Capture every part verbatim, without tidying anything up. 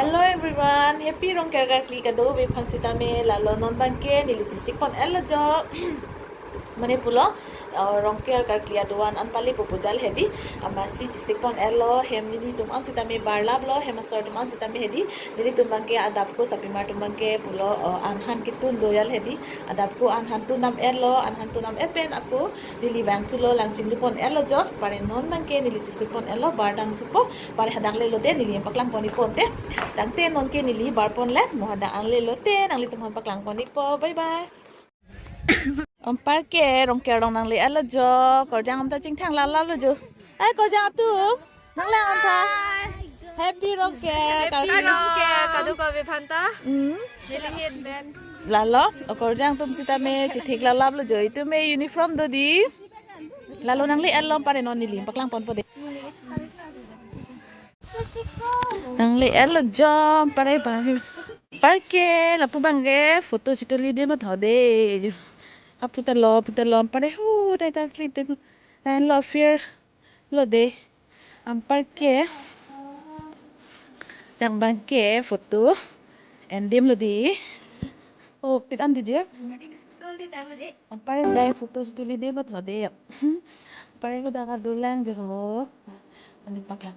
Hello everyone, happy Rongker karkli kadokave aphan sitame. Lalo non abangke neli chesik pon etlo jo. Mane pulo, uh, Rongker karkli aduan an pale pupu jal hedi. Amatsi chesik pon etlo, hem nelitum an sitame barlaplo, hem asor atum an sitame hedi. Nelitum abangke adap ko sapimar atum abangke pulo, uh, an han ketun do jal hedi. Adap ko an han tun dam etlo, an han tun dam et pen ako neli bang thulo, lang chinglu pon etlo jo. Pare non abangke neli chesik pon etlo, bar dang thupo. Pare hadak le lote neli paklang pon-i ponte. Tangte non ke neli bar pon le, mo hadak an le lote nanglitum aphan paklang pon-ipo. Bye bye. Anparke Rongker along nangle etlo jo, Korjang atum ta chingthang laplaplo jo. Ai Korjang atum, nangle an tha. Happy Rongker, Happy karkli. Rongker kadokave aphan ta. Hmm. Neli hin ben. Lalo, o Korjang atum sitame chethik laplaplo jo, itum me uniform do di. Lalo nangle etlo, pare non neli paklang ponpo de. Nangle etlo jo, pare pare. Anparke lapu abangke photo chituli de matha de. Apu ta lo, apu ta lo, pare hu dai ta clip de. Lain lo fear lo de. Anparke. Yang abangke photo. Endim lo di. Oh, pit an di je. Anpar dai photo chituli de matha de. Anpar ko dak adulang je ho. Andi paklang.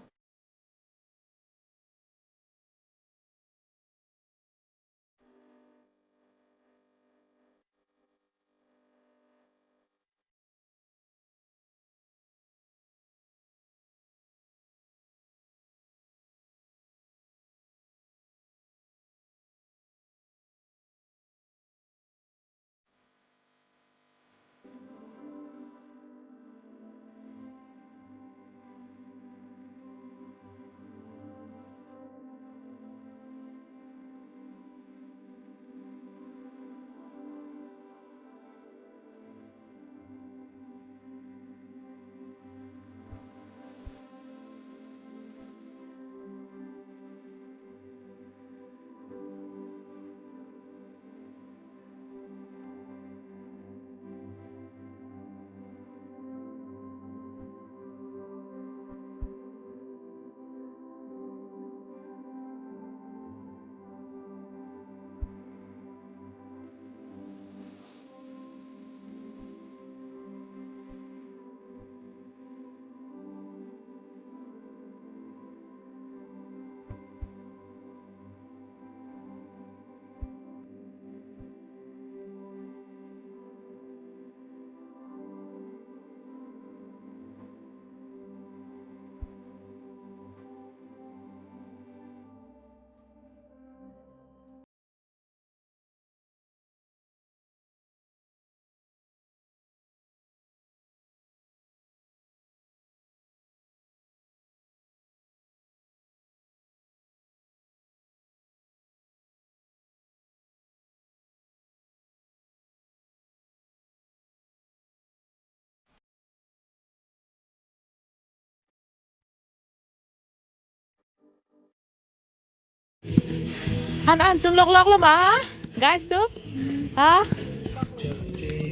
Han an tum loklok lo ma? Guys tum? Ha?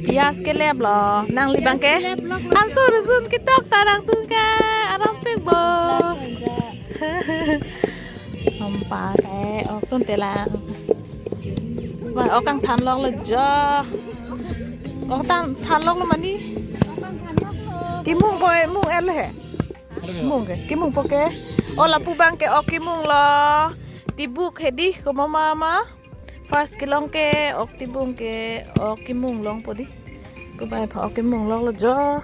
Yes, kelep lo. Nangli abangke? Yes, kelep lo. Han sur sun ketok tarang tum ke. Aram pik bo. Anparke, ok tun telang. Wah, ok kangthan loklo jo. Ok than, than loklo mane. Kemung po, mung el he. Mung ke, kemung po ke. O lapu abangke ok kemung lo. Tibuk hedi komat ma ma. First kelong ke ok tibuk ke ok kemung longpo di. Kobai pha ok kemung loklo jo.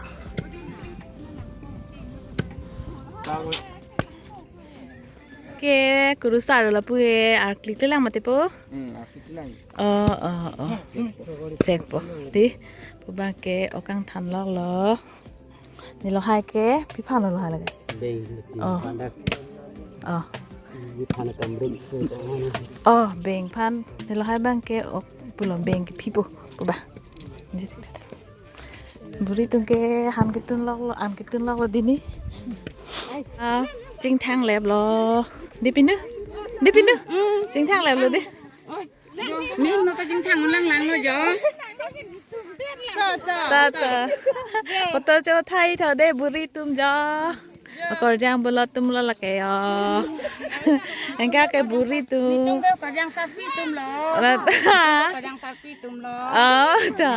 Ke kurusar lapu ke arklik lelang mati po. Hmm, arklik lelang. Oh, oh, oh. Check po. Di, pu abangke ok kangthan loklo. Neli lahai ke, pi aphan lo lahai lake? Beng, oh, phan dak. Oh. Pi aphan kamrim. Oh, beng aphan. Neli lahai abangke, oh, pulo beng ke pi po, pu ba. Buri atum ke han ketun loklo, an ketun loklo dini. Ah, chingthang leplo. Di pinu? Di pinu? Chingthang leplo di. Ni no ta chingthang lang lang lo jo. Ta ta. Photo cho thai tha de buri atum jo. Korjang bolo atum lo lake yo. Anke ke buri atum. Netum ke korjang sarpi atum lo. Rat. Korjang sarpi atum lo. Oh, ta.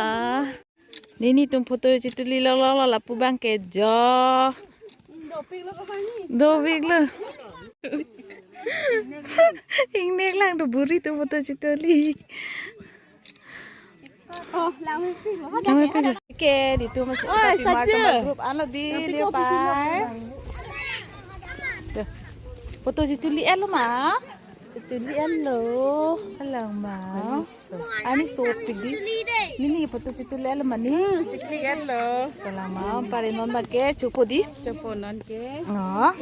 Nelitum photo chituli lo lo lo lapu abang ke jo. Dopik lo. Ingnek lang do buri atum photo chituli. Oh, lang pik lo. Lang pik lo. Oke, netum masih. Oh, tapi mar saja. Teman grup alo di, di pai. Tuh. Photo chituli alo ma. Chituli alo. Alang ma. Ani sopik di. Neli photo chituli alo ma ni. Hmm, chituli alo. Alang ma. Pare non abang ke chopo di. Chopo non ke. Oh.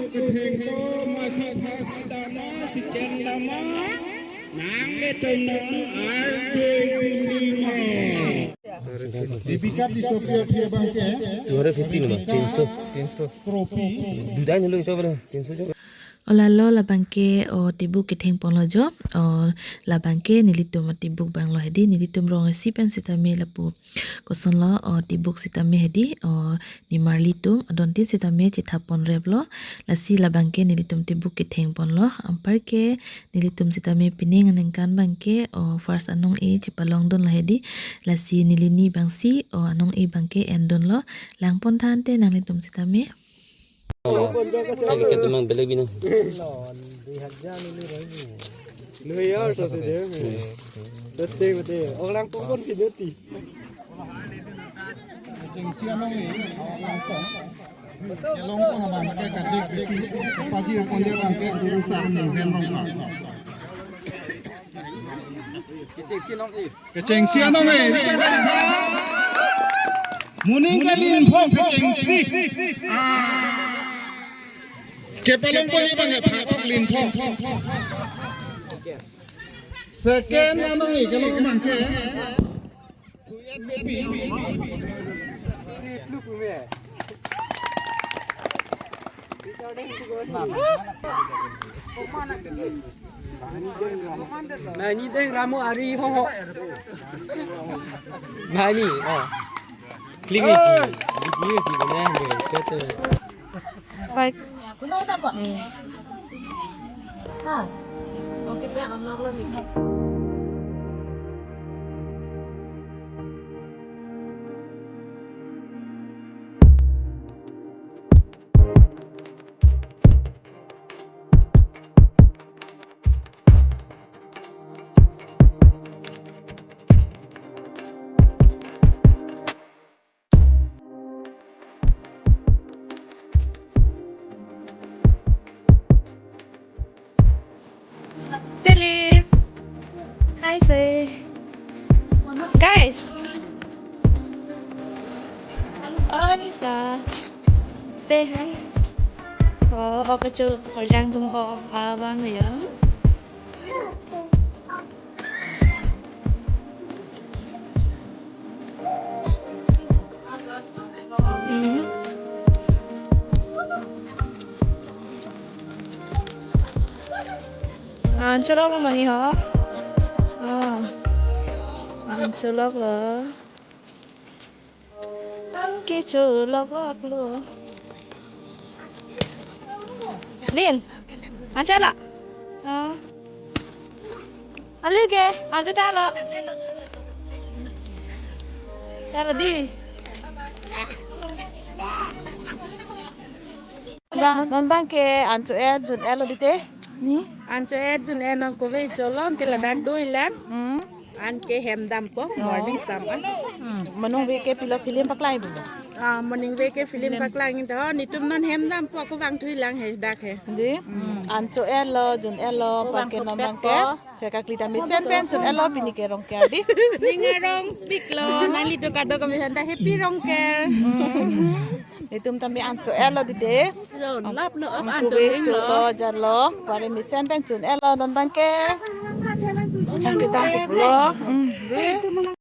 Dipika di sopia pia abang ke. Two hundred fifty lo, tinso. Tinso. Tropi. Duda ni lo, coba lo, tinso coba. O lalo labang ke o tibuk ketheng ponlo jo. O labang ke nelitum tibuk abang lo hedi, nelitum rong isi pen sitame lapu. Kosonlo o tibuk sitame hedi, o nimarli atum adontin sitame chethap pon rep lo. Lasi labang ke nelitum tibuk ketheng ponlo. Anpar ke nelitum sitame pining aningkan abang ke o first anong-e chepalong dun lo hedi. Lasi neli ni abang si o anong-e abang ke en dunlo. Lang pon tha ante nanglitum sitame. Sagi ke tumang beli bina. Lui ya, so se de. Bete, bete. Orang pokok si bete. Kechengsi anong-e, oh, langkong. Kelong ko na abang ke kadik, paji ko dia abang ke guru sar ni ben long ka. Kechengsi anong-e. Kechengsi anong-e. Moning ke Linpho kechengsi. Ah. Kepalong ko abang ke Phakok Linpho. Second anong-e, kelong abang ke. Mani deng ramu ari ho ho. Mani, oh. Kling iki. Video si bana, betul. Baik. Hmm. Philip. Hi, say. Guys. Oh, Nisa. Say hi. Oh, okay, chu, for jang tum ho, abang ya. Hmm. An cholok lo mani ho. Ah. An cholok lo. Ke cholok lok lo. Lin, an chala. Ah. Alin ke, an chala lo. Chala di. Ba, non abang ke an cho-et jun-et lo di te. Ni? An cho-et jun-et non kove cholong ke ladak do ilan. Hmm. An ke hem dampo, oh, morning sam an. Hmm. Manung ve ke pilo film paklang ibu. Ah, manung ve ke film, film paklang do. Netum non hem dampo, ako vangthu ilang he dak he. Di? Hmm. An cho-et lo, jun-et lo, oh, pa ke non abang ke. Chekakli tame mesen pen chun-et lo pini ke Rongker di. Ning arong tik lo, nanglitum kadokave aphan ta happy Rongker. Hmm. Netum tame an cho-et lo di te. Lap lo, an cho-et lo. Cho-et lo, jar lo. Pare mesen pen chun-et lo non abang ke. Chang kedam lo. Hmm.